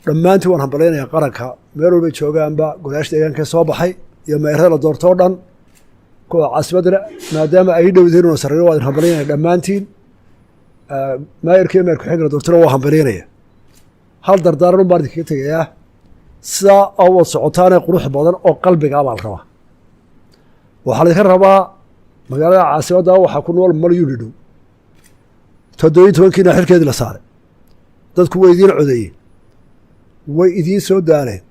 Dhammaantiin waan hambalynayaa. Qaranka meel walbay joogaanba, golayaasha deegaanka soo baxay iyo meerada la doorto o dhan, kuwa caasimaddana maadaama ay dhowdiin una sarreeyo, waa idin hambalyaynaya dhammaantiin. Maayarka iyo maayar ku-xigeenka la doortona waa hambalyaynaya. Hal dardaaran un baan idinkaga tegayaa: sidaa oo wad socotaanee qurux badan oo qalbigaa baa la rabaa. Waxaa laydinka rabaa, magaalada caasimadda waxaa ku nool malyuun dhow. 17-kiina xilkeedii la saaray, dadku way idiin codeeyeen, way idiin soo daaleen,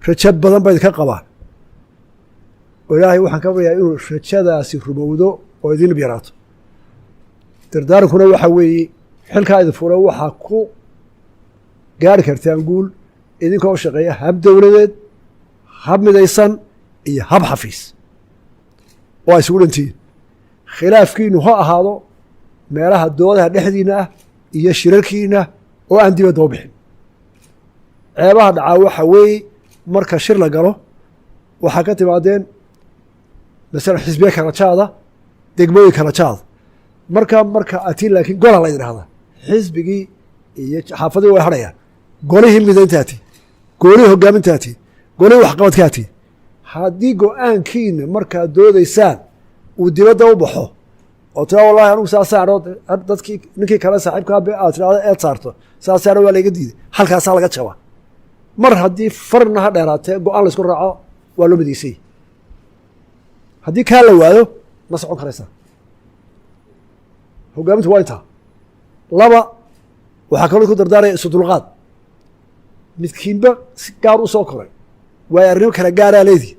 rajo badan ba idinka qabaan, oo Ilaahay waxaan ka baryayaa inuu rajadaasi rumowdo oo idiin dhib yaraato. Dardaarankuna waxaa weeye, xilkaa idin fura waxaa ku gaari kartaan guul idinkoo shaqeeya hab dowladeed, hab midaysan iyo hab xafiis oo ay isugu dhantihiin. Khilaafkiinu ha ahaado meelaha doodaha dhexdiinna ah iyo shirarkiina oo aan dibadda u bixin. Ceebaha dhacaa waxa weeye, marka shir la galo, waxaa ka timaadeen masalan xisbiye kala jaada, degmooyin kala jaada. Marka atiin laakiin gola la yidhahdaa, xisbigii iyo xaafadii way hadhayaan. Golihii midayntaati, golihii hogaamintaati, golihii waxqabadkaati. Haddii go-aankiina markaad doodaysaan uu dibadda u baxo oo tiraa, "Wallahi anigu saasaan," dadkii ninkii kale saaxiibkaa aad tirahdo eed saarto, "Saasaana waa layga diiday," halkaasaa laga jabaa. Mar haddii farna ha dheeraatee go-aan laysku raaco, waa loo midaysay. Haddii kaa la waayo, ma socon karaysaa. Hogaamintu waa intaa. Laba, waxaa kaloo ku dardaaraya isu dulqaad. Midkiinba si gaar u soo koray, waayo arrimo kala gaaraa leedihi,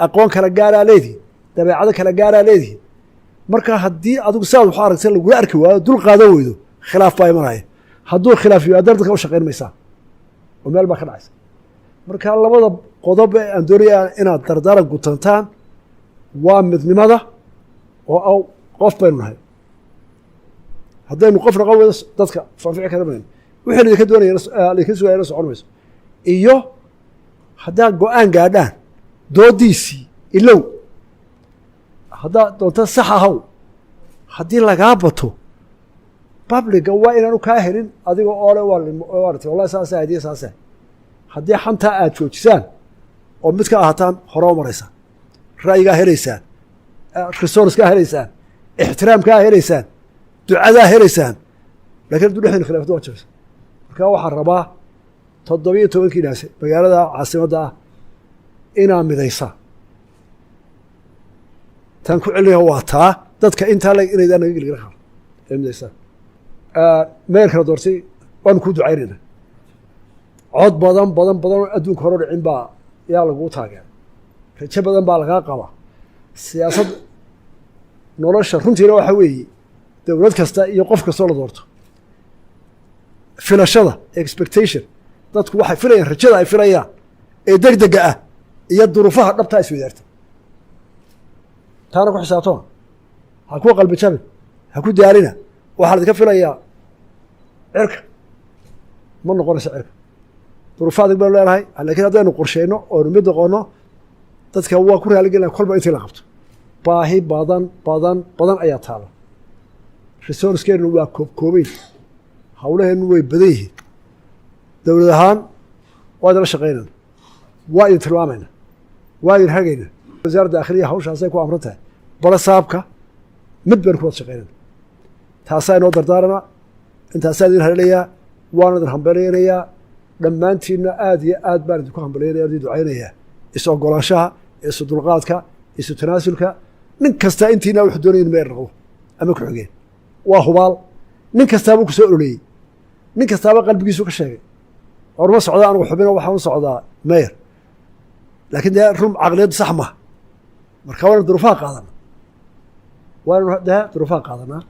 aqoon kala gaaraa leedihi, dabeecado kala gaaraa leedihi. Marka haddii adigu sidaad wax aragta lagula arki waayo, dul qaadan weydo, khilaaf baa imanaya. Hadduu khilaaf yimaado, dadka u shaqayn maysaa oo meel baa ka dhacaysa. Marka labada qodob ee aan doonaya inaad dardaaran gutantaan waa midnimada, oo qof baynu nahay. Haddaynu qof noqon weydo, dadka faanfici kara mayno, wixii laydinka doonaya, laydinka sugayana socon mayso. Iyo haddaad go-aan gaadhaan, doodiisii ilow. Haddaad doonto sax ahaw, haddii lagaa bato, public-ga waa inaanu kaa helin adiga oo le "Waat wallahi saasa hadiya saasa." Haddii xantaa aad joojisaan oo mid ka ahataan, hore u maraysaan, ra'yigaa helaysaan, resource-kaa helaysaan, ixtiraamkaa helaysaan, ducadaa helaysaan. Lakin hadduu dhexdina khilaafdo, waa jabaysa. Marka waxaan rabaa 17-kiinaas magaalada caasimadda ah inaa midaysaa. Tan ku celinaya waa taa, dadka intaa leg inaydaan naga gelgela qabo ee midaysaan. Meerkala doortay waanu kuu ducaynayna. Cod badan badan badan oo adduunka hore dhicin baa yaa laguu taageera, rajo badan baa lagaa qabaa. Siyaasad nolosha runtiina waxa weeye, dowlad kasta iyo qof kastoo la doorto, filashada, expectation, dadku waxay filayaan, rajada ay filayaan ee deg dega ah iyo duruufaha dhabtaa iswadaarta. Taana ku xisaabtoma, ha ku qalbi jabin, ha ku daalina. Waxaa laidinka filayaa cirka, ma noqonayso cirka. Duruufo adag baynu leenahay, lakiin haddaynu qorsheyno oonu mid noqono, dadka waa ku raaligelina kolba intii la qabto. Baahi badan badan badan ayaa taala. Resource-keennu waa koobkoobeyn, hawlaheennu way badan yihiin. Dowlad ahaan waa idinla shaqaynayna, waa idin tilmaamayna, waa idin hagayna. Wasaaradda daakhiliya hawshaasay ku amran tahay, balasaabka mid baynu ku wada shaqaynayna. Taasaa inoo dardaarana, intaasaa idin halelayaa, waan idin hambalyaynayaa dhammaantiinna. Aad iyo aad baan idinku hambalyaynaya, idin ducaynayaa. Is ogolaanshaha, isu dulqaadka, isu tanaasulka. Nin kasta intiina wuxuu doonaya inu meer noqdo ama ku-xigeen, waa hubaal. Nin kastaabuu ku soo ololeeyey, nin kastaaba qalbigiisu ka sheegay, "Orma socda anugu xubino, waxaan u socdaa meyer." Laakiin dee run caqliyaddu sax maha. Marka waanu duruufaha qaadana, waanu dee duruufaha qaadanaa.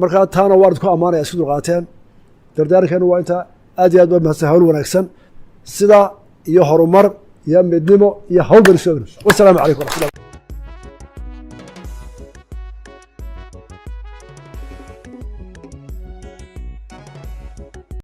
Markaa taana waan idinku ammaanaya, isku dulqaateen. Dardaarankeenu waa intaa. Aad iyo aad baa mahadsan. Hawl wanaagsan sida iyo horumar iyo midnimo iyo hawl baynu soo. Wasalaamu calaykum waraxmatullah.